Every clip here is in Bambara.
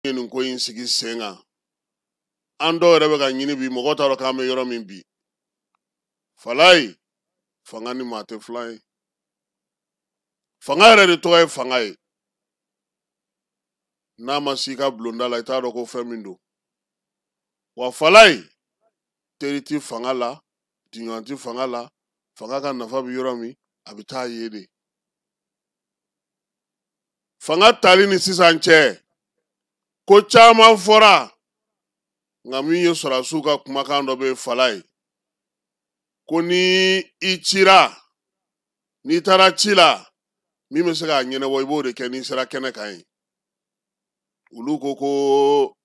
Ye nin ko in sigi sen kan, an dɔw yɛrɛ bɛ ka ɲini bi, mɔgɔ t'a dɔn k'an bɛ yɔrɔ min bi. Falayi, fanga ni maa tɛ filan ye. Fanga yɛrɛ de tɔgɔ ye fanga ye. N'a ma s'i ka bulonda la, i t'a dɔn ko fɛn min don. Wa falayi, teri ti fanga la, diɲɔgɔn ti fanga la. Fanga ka nafa bɛ yɔrɔ min, a bɛ taa yen de. Fanga tali ni sisan cɛ, ko caman fɔra, nka min ye sɔrɔdasiw ka kumakan dɔ bɛ yen, falayi, ko ni i cira, n'i taara ci la, min bɛ se k'a ɲɛnabɔ, i b'o de kɛ n'i sera kɛnɛ kan yen. Olu ko ko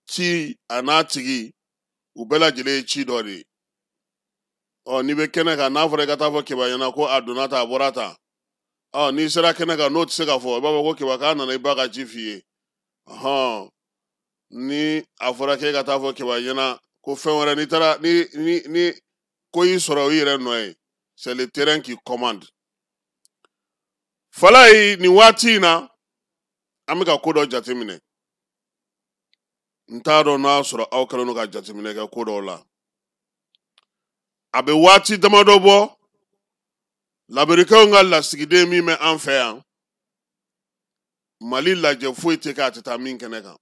ci a n'a tigi, u bɛɛ lajɛlen ye ci dɔ de ye. Ɔ, n'i bɛ kɛnɛ kan, n'a fɔra i ka taa fɔ Keba ɲɛna ko a donna tan, a bɔra tan, ɔ, n'i sera kɛnɛ kan, n'o tɛ se ka fɔ, i b'a fɔ ko Keba k'a nana i ba ka ci f'i ye. Ɔhɔn, ni a fɔra k'e ka taa fɔ Keba ɲɛna ko fɛn wɛrɛ, n'i taara, ni ko y'i sɔrɔ, o y'i yɛrɛ nɔ ye. C'est le terrain qui commande. Falayi, nin waati in na, an bɛ ka ko dɔ jateminɛ. N t'a dɔn n'a y'a sɔrɔ aw kɛlen don ka jateminɛ kɛ ko dɔw la. A bɛ waati damadɔ bɔ, lamerikɛnw ka lasigiden min bɛ an fɛ yan, Mali lajɛ foyi tɛ kɛ a tɛ taa min kɛnɛ kan.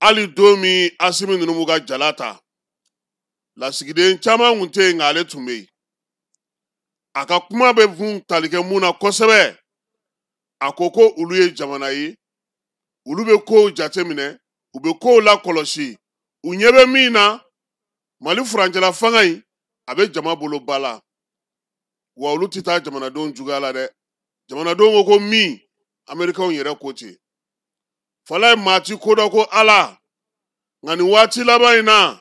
Hali don min Asimi ninnu b'u ka jala ta, lasigiden caman kun tɛ yen, nka ale tun bɛ yen. A ka kuma bɛ mun tali kɛ mun na kosɛbɛ? A ko ko olu ye jamana ye, olu bɛ kow jateminɛ, u bɛ kow lakɔlɔsi. U ɲɛ bɛ min na, Mali furancɛla fanga in, a bɛ jama bolo ba la, wa olu tɛ taa jamanadenw juguya la dɛ. Jamanadenw ko ko min, Amerikɛnw yɛrɛ ko ten. Falayi, maa ti ko dɔn ko Ala, nka nin waati laban in na,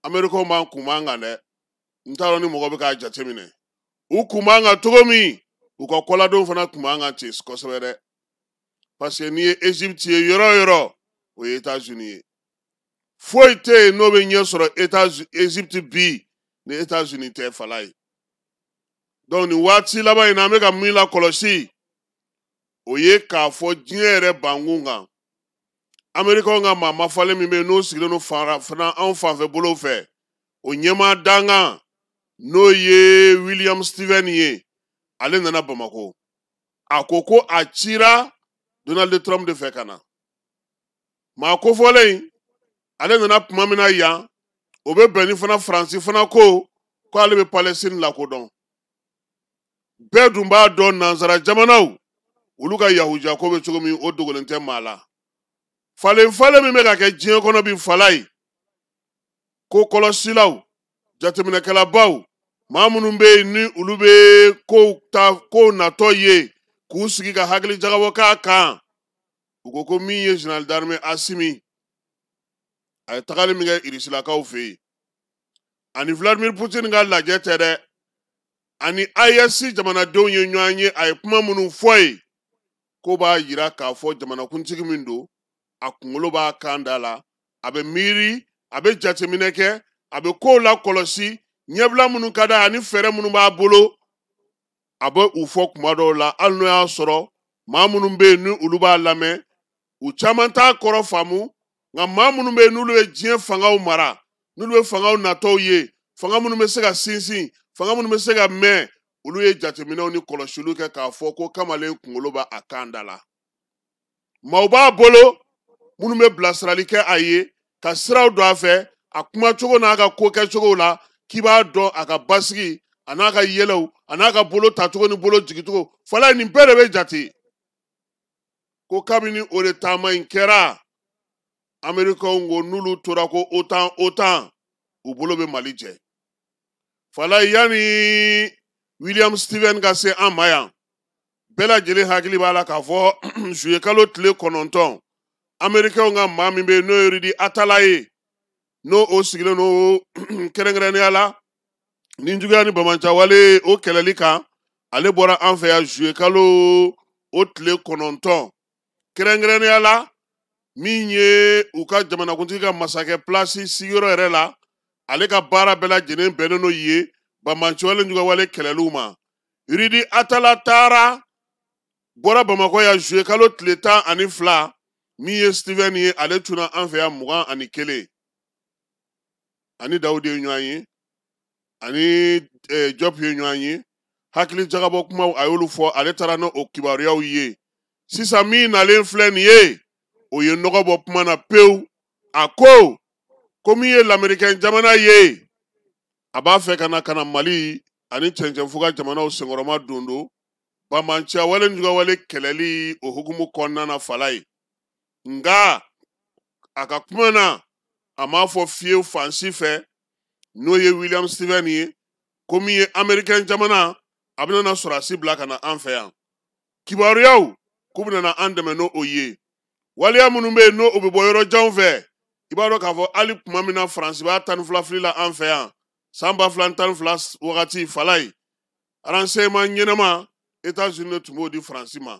Amerikɛnw b'an kun b'an kan dɛ. N t'a dɔn ni mɔgɔ bɛ k'a jateminɛ. U kun b'an kan cogo min, u ka kɔladenw fana kun b'an kan ten kosɛbɛ dɛ, parce que n'i ye Egypte ye yɔrɔ o yɔrɔ, o ye États-Unis ye. Foyi tɛ yen n'o bɛ ɲɛ sɔrɔ Egypte bi ni États-Unis tɛ, falayi. Donc nin waati laban in na, an bɛ ka min lakɔlɔsi, o ye k'a fɔ diɲɛ yɛrɛ bankun kan, Amerikɛnw ka maa mafalen min bɛ yen, n'o sigilen don fana anw fanfɛ bolo fɛ, o ɲɛmaa dankan, n'o ye William Steven ye, ale nana Bamakɔ. A ko ko a cira Donald Trump de fɛ ka na. Maa kofɔlen in, ale nana tuma min na yan, o bɛ bɛn ni fana Faransi fana ko ko ale bɛ Palestine lakodɔn. Bɛɛ dun b'a dɔn, nansara jamanaw, olu ka yahudiya ko bɛ cogo min, o dogolen tɛ maa la. Falen falen min bɛ ka kɛ diɲɛ kɔnɔ bi, falayi, ko kɔlɔsilaw, jateminɛkɛlabaw, maa minnu bɛ yen ni olu bɛ kow ta, kow natɔ ye, k'u sigi ka hakili jagabɔ k'a kan, u ko ko min ye général d'armée Asimi, a ye tagali min kɛ Irisilakaw fɛ yen, ani Vladimir Poutine ka lajɛ tɛ dɛ, ani AES jamanadenw ye ɲɔgɔn ye, a ye kuma minnu fɔ yen, ko b'a yira k'a fɔ jamanakuntigi min don, a kunkolo b'a kan da la, a bɛ miiri, a bɛ jateminɛ kɛ, a bɛ kow lakɔlɔsi, ɲɛbila minnu ka d'a ye ani fɛɛrɛ minnu b'a bolo, a bɛ u fɔ kuma dɔw la, hali n'o y'a sɔrɔ maa minnu bɛ yen ni olu b'a lamɛn, u caman t'a kɔrɔ faamu. Nka maa minnu bɛ yen n'olu bɛ diɲɛ fangaw mara, n'olu bɛ fangaw natɔw ye, fanga minnu bɛ se ka sinsin, fanga minnu bɛ se ka mɛn, olu ye jateminɛw ni kɔlɔsiliw kɛ k'a fɔ ko kamalen kunkolo b'a a kan da la. Maaw b'a bolo minnu bɛ bilasirali kɛ a ye, ka siraw don a fɛ, a kumacogo n'a ka ko kɛcogo la, k'i b'a dɔn a ka basigi, a n'a ka yɛlɛw, a n'a ka bolo tacogo ni bolo jigicogo. Falayi, nin bɛɛ de bɛ jate. Ko kabini o de taama in kɛra, Amerikɛnw ko n'olu tora ko OTAN, OTAN, u bolo bɛ Mali jɛ. Falayi, yanni William Steven ka se an ma yan, bɛɛ lajɛlen hakili b'a la k'a fɔ juillet kalo tile 9, Amerikɛnw ka maa min bɛ yen n'o ye Rudi Atala ye, n'o o sigilen don kɛrɛnkɛrɛnnenya la ni juguya ni bamancawale o kɛlɛli kan, ale bɔra an fɛ yan juillet kalo o tile 9, kɛrɛnkɛrɛnnenya la min ye u ka jamanakuntigi ka masakɛ pilasi sigiyɔrɔ yɛrɛ la, ale ka baara bɛɛ lajɛlen bɛnnen don yen bamancawale juguya kɛlɛliw ma. Rudi Atala taara Bɔra Bamakɔ yan juillet kalo tile 12, min ye Steven ye, ale cunna an fɛ yan 21. Ani Dawudi ye ɲɔgɔn ye, ani Jɔp ye ɲɔgɔn ye. Hakili jagabɔ kumaw a y'olu fɔ, ale taara n'o kibaruyaw ye. Sisan min nalen filɛ nin ye, o ye nɔgɔ bɔ kuma na pewu. A ko ko min ye lamerikɛn jamana ye, a b'a fɛ ka na Mali ani cɛncɛnfuga jamanaw senkɔrɔma don don banbanciya wale juguya kɛlɛli o hukumu kɔnɔna na fala ye. Nka a ka kuma na, a m'a fɔ fiyewu fan si fɛ, n'o ye William Steven ye, ko min ye amerikɛn jamana, a bɛna na sɔrɔdasi bila ka na an fɛ yan. Kibaruyaw k'u bɛna na an dɛmɛ n'o o ye. Waleya minnu bɛ yen, n'o o bɛ bɔ yɔrɔ janw fɛ, i b'a dɔn k'a fɔ hali tuma min na Faransi b'a 12 fili la an fɛ yan san 2012 wagati fala ye, renseignement ɲɛnama États-Unis de tun b'o di Faransi ma.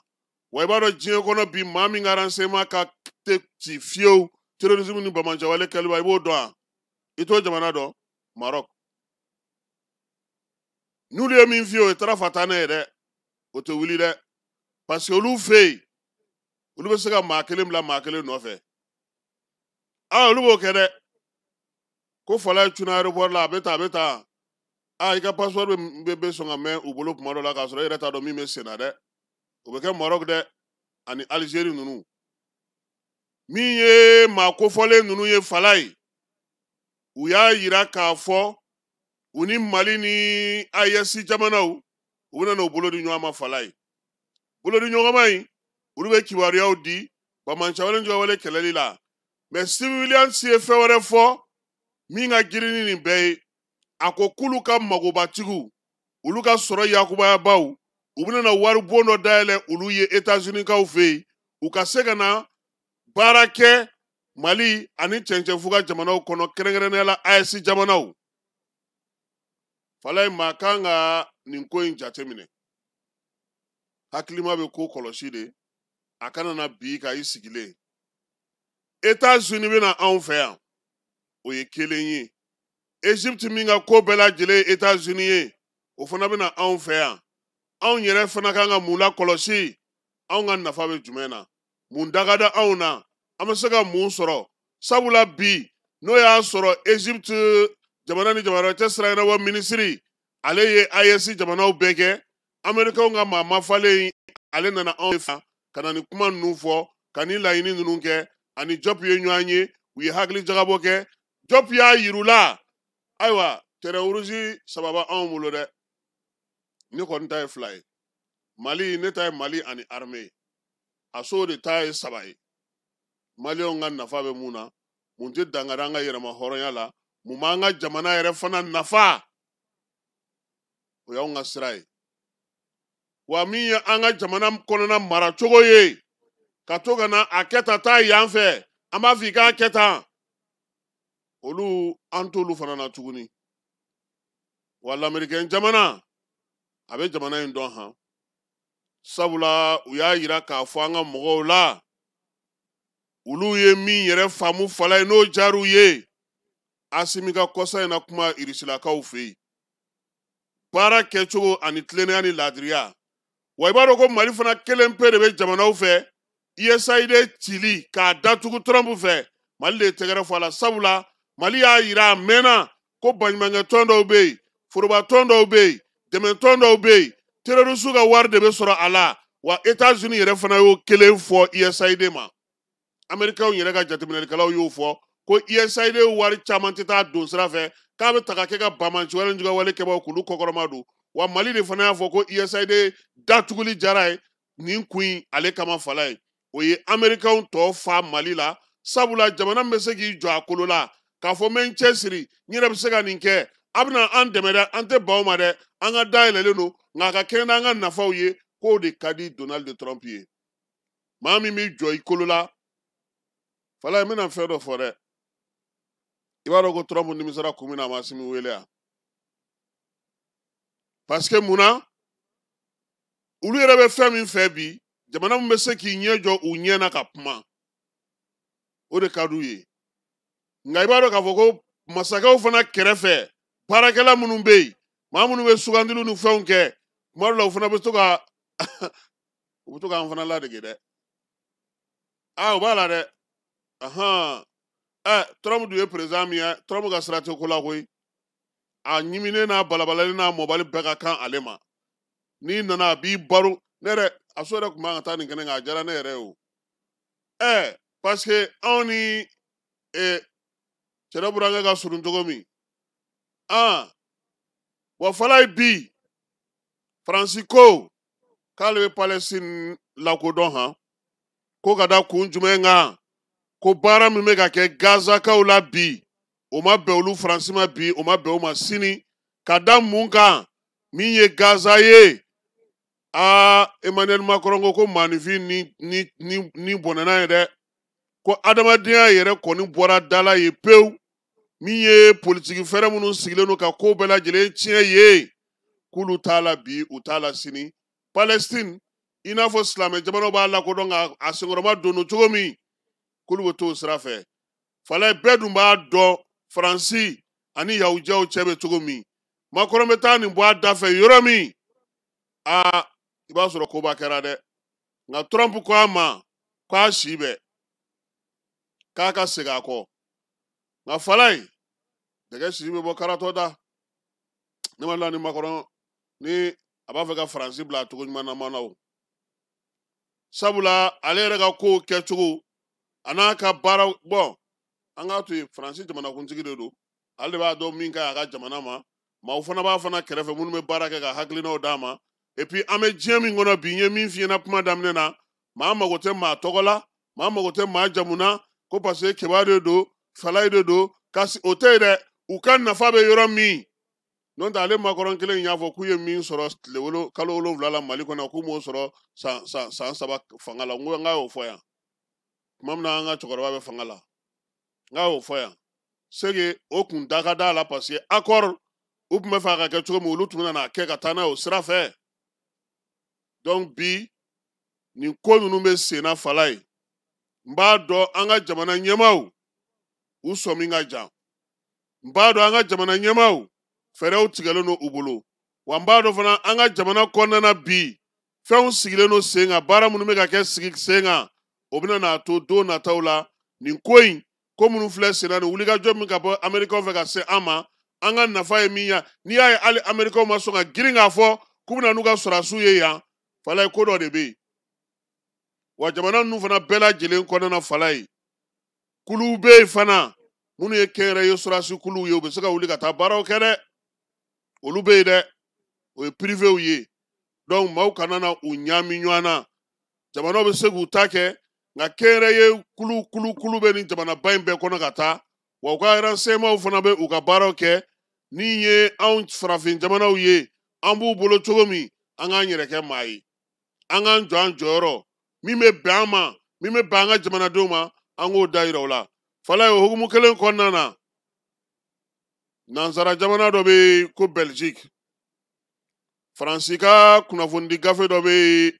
Wa i b'a dɔn diɲɛ kɔnɔ bi, maa min ka renseignement ka tɛ ci fiyewu terrorisme ni banbaanciwale kɛli ma, i b'o dɔn wa? I t'o jamana dɔn? Maroc. N'olu ye min f'i ye, o ye tarafa taa ne ye dɛ, o tɛ wuli dɛ, parce que olu fɛ yen, olu bɛ se ka maa kelen bila maa kelen nɔfɛ. Aa, olu b'o kɛ dɛ. Ko fala ye cunna aéroport la, a bɛ tan, a bɛ tan. Aa, i ka passeport bɛ sɔn ka mɛn u bolo tuma dɔ la, k'a sɔrɔ e yɛrɛ t'a dɔn min bɛ sen na dɛ. O bɛ kɛ Maroc dɛ, ani Algérie ninnu. Min ye maa kofɔlen ninnu ye fala ye, u y'a yira k'a fɔ u ni Mali ni AES jamanaw, u bɛna n'o bolo di ɲɔgɔn ma fala ye. Bolo di ɲɔgɔn ma in, olu bɛ kibaruyaw di banbaanciwale juguwale kɛlɛli la. Mais Steve Williams ye fɛn wɛrɛ fɔ min ka girin ni nin bɛɛ ye. A ko k'olu ka magobatigiw, olu ka sɔrɔ yakubayabaw, u bɛna na wari bon dɔ dayɛlɛ olu ye États-Unis kaw fɛ yen, u ka se ka na baara kɛ Mali ani cɛncɛnfuga jamanaw kɔnɔ, kɛrɛnkɛrɛnnenya la AES jamanaw. Falaye, maa kan ka nin ko in jateminɛ. Hakilima bɛ ko kɔlɔsi de, a kana na bi ka i sigilen. États-Unis bɛna anw fɛ yan, o ye kelen ye. Égypte min ka ko bɛɛ lajɛlen ye États-Unis ye, o fana bɛna anw fɛ yan. Anw yɛrɛ fana kan ka mun lakɔlɔsi? Anw ka nafa bɛ jumɛn na? Mun daga da anw na? An bɛ se ka mun sɔrɔ? Sabula bi, n'o y'a sɔrɔ Égypte jamana ni jamana cɛ sira ɲɛnabɔ minisiri, ale ye AES jamanaw bɛɛ kɛ, Américains ka maa mafalen, ale nana anw fɛ ka na nin kuma ninnu fɔ, ka nin laɲini ninnu kɛ. Ani Jɔp ye ɲɔgɔn ye, u ye hakili jagabɔ kɛ. Jɔp y'a yir'u la, ayiwa, terrain rouge saba b'anw bolo dɛ, ne kɔni ta ye 2 ye. Mali, ne ta ye Mali ani armée ye, a so de ta ye 3 ye. Maliyɛnw ka nafa bɛ mun na? Mun tɛ dankari an ka yɛrɛma hɔrɔnya la? Mun b'an ka jamana yɛrɛ fana nafa? O y'anw ka sira ye. Wa min ye an ka jamana kɔnɔna maracogo ye, ka to ka na a kɛ tan, taa yan fɛ, an b'a fɔ i k'a kɛ tan, olu an t'olu fana na tuguni. Wa lamerikɛn jamana, a bɛ jamana in dɔn han, sabula u y'a yira k'a fɔ an ka mɔgɔw la, olu ye min yɛrɛ faamu fala ye, n'o diyar'u ye. Asimi ka kɔsa in na kuma irisilakaw fɛ yen, baara kɛcogo ani tilennenya ni laadiriya. Wa i b'a dɔn ko Mali fana kelen pe de bɛ jamanaw fɛ USAID cili k'a datugu Trump fɛ, Mali de ye tɛgɛrɛ fɔ a la. Sabula Mali y'a yira a mɛnna ko baɲumankɛ tɔn dɔw bɛ yen, foroba tɔn dɔw bɛ yen, dɛmɛtɔn dɔw bɛ yen, terroriste ka wari de bɛ sɔrɔ a la. Wa États-Unis yɛrɛ fana y'o kelen fɔ USAID ma. Américains yɛrɛ ka jateminɛlikɛlaw y'o fɔ ko USAID wari caman tɛ taa don sira fɛ, k'a bɛ ta ka kɛ ka banbaanci wale juguya wale kɛbaaw k'olu kɔkɔrɔma don. Wa Mali de fana y'a fɔ ko USAID datuguli diyara ye nin kun in ale kama fala ye. O ye Américains tɔ fa Mali la, sabula jamana min bɛ se k'i jɔ a kolo la k'a fɔ n bɛ n cɛsiri, n yɛrɛ bɛ se ka nin kɛ, a bɛna an dɛmɛ dɛ, an tɛ ban o ma dɛ, an ka da yɛlɛlen don, nka a ka kɛɲɛ n'an ka nafaw ye, k'o de ka di Donald Trump ye. Maa min b'i jɔ i kolo la fala ye, n bɛna fɛn dɔ fɔ dɛ. I b'a dɔn ko Trump nimisara kun min na a ma Asimi wele yan, parce que mun na, olu yɛrɛ bɛ fɛn min fɛ bi, jamana min bɛ se k'i ɲɛ jɔ u ɲɛ na ka kuma, o de ka d'u ye. Nka i b'a dɔn k'a fɔ ko masakɛw fana kɛrɛfɛ baarakɛla minnu bɛ yen, maa minnu bɛ sugandiliw ni fɛnw kɛ, tuma dɔw la u fana bɛ to ka U bɛ to k'an fana ladege dɛ. Aa, o b'a la dɛ. Ahan, ɛ, Trump dun ye président min ye, Trump ka sira tɛ ko la koyi. A ɲiminen n'a balabalalen n'a mɔbali bɛɛ ka kan ale ma. N'i nana, a b'i baro. Ne yɛrɛ, a so yɛrɛ tun man ka taa nin kɛnɛ kan, a diyara ne yɛrɛ ye o. Ɛ, parce que anw ni cɛdɔ burankɛ ka surun cogo min. Ah, wa Falaye, bi Faransi ko k'ale bɛ Palestine lakodɔn han, ko ka da kun jumɛn kan? Ko baara min bɛ ka kɛ Gazakaw la bi, o ma bɛn olu Faransi ma bi, o ma bɛn o ma sini. Ka da mun kan? Min ye Gaza ye, aa, Emmanuel Macron ko ko maaninfin ni ni ni ni bɔnɛna ye dɛ, ko adamadenya yɛrɛ kɔni bɔra da la ye pewu. Min ye politiki fɛɛrɛ minnu sigilen don ka ko bɛɛ lajɛlen tiɲɛ ye, k'olu t'a la bi, u t'a la sini. Palestine, i n'a fɔ silamɛ jamanaw b'a lakodɔn ka a senkɔrɔma don cogo min, k'olu bɛ t'o sira fɛ. Falaye, bɛɛ dun b'a dɔn Faransi ani yahudiyaw cɛ bɛ cogo min. Macron bɛ taa nin bɔ a da fɛ yɔrɔ min, aa, i b'a sɔrɔ koba kɛra dɛ. Nka Trump ko a ma k'a si bɛɛ k'a ka segin a kɔ. Nka Falaye, dɛgɛ sisi bɛ bɔ karatɔ da. Ne ma la ni Macron ni a b'a fɛ ka Faransi bila a cogo ɲuman na ma na o, sabula ale yɛrɛ ka kow kɛcogo a n'a ka baara bɔn, an k'a to yen. Faransi jamanakuntigi de don, ale de b'a dɔn min ka ɲi a ka jamana ma. Maaw fana b'a fana kɛrɛfɛ minnu bɛ baara kɛ ka hakilinaw d'a ma. Et puis an bɛ diɲɛ min kɔnɔ bi, n ye min f'i ɲɛna kuma daminɛ na, maa mago tɛ maa tɔgɔ la, maa mago tɛ maa jamu na, ko parce que Keba de don, Falaye de don, kasi o tɛ yen dɛ. U ka nafa bɛ yɔrɔ min, n'o tɛ ale Macron kelen in y'a fɔ k'u ye min sɔrɔ tile wolo kalo 7 la Mali kɔnɔ, k'u m'o sɔrɔ san 3 fanga la. N ko n k'a y'o fɔ yan tuma min na an ka cɛkɔrɔba bɛ fanga la, n k'a y'o fɔ yan. Sege o kun da ka d'a la, parce que accord u tun bɛ fɛ a ka kɛ cogo min, olu tun bɛna n'a kɛ ka taa n'a ye o sira fɛ. Donc bi nin ko ninnu bɛ sen na. Falaye, n b'a dɔn an ka jamana ɲɛmaaw, u sɔmi ka jan. N b'a dɔn an ka jamana ɲɛmaaw, fɛɛrɛw tigɛlen don u bolo. Wa n b'a dɔn fana, an ka jamana kɔnɔna na bi, fɛnw sigilen don sen kan, baara minnu bɛ ka kɛ sigi sen kan, o bɛna n'a to don nataw la, nin ko in, ko minnu filɛ sen na, nin wulikajɔ min ka bɔ Amerikaw fɛ ka se an ma, an ka nafa ye min ye. N'i y'a ye hali Amerikaw ma sɔn ka girin k'a fɔ k'u bɛna n'u ka sɔrɔdasiw ye yan, Falaye, ko dɔ de bɛ yen. Wa jamana ninnu fana bɛɛ lajɛlen kɔnɔna na, Falaye, kuluw bɛ yen fana minnu ye kɛnyɛrɛye sɔrɔdasi kuluw ye, u bɛ se ka wuli ka taa baaraw kɛ dɛ. Olu bɛ yen dɛ, o ye privéw ye. Donc maaw kana na u ɲaami ɲɔgɔn na. Jamanaw bɛ se k'u ta kɛ, nka kɛnyɛrɛye kulu kulu kulu bɛ nin jamanaba in bɛɛ kɔnɔ ka taa. Wa u ka renseignement fana bɛ u ka baaraw kɛ. Ni ye anw farafin jamanaw ye, an b'u bolo cogo min, an k'an yɛrɛ kɛ maa ye, an k'an jɔ an jɔyɔrɔ. Min bɛ bɛn an ma, min bɛ bɛn an ka jamanadenw ma, an k'o da yira u la. Falaye, o hukumu kelen kɔnɔna na, nansara jamana dɔ bɛ yen ko Belgique. Faransi ka kunnafonidi gafe dɔ bɛ yen.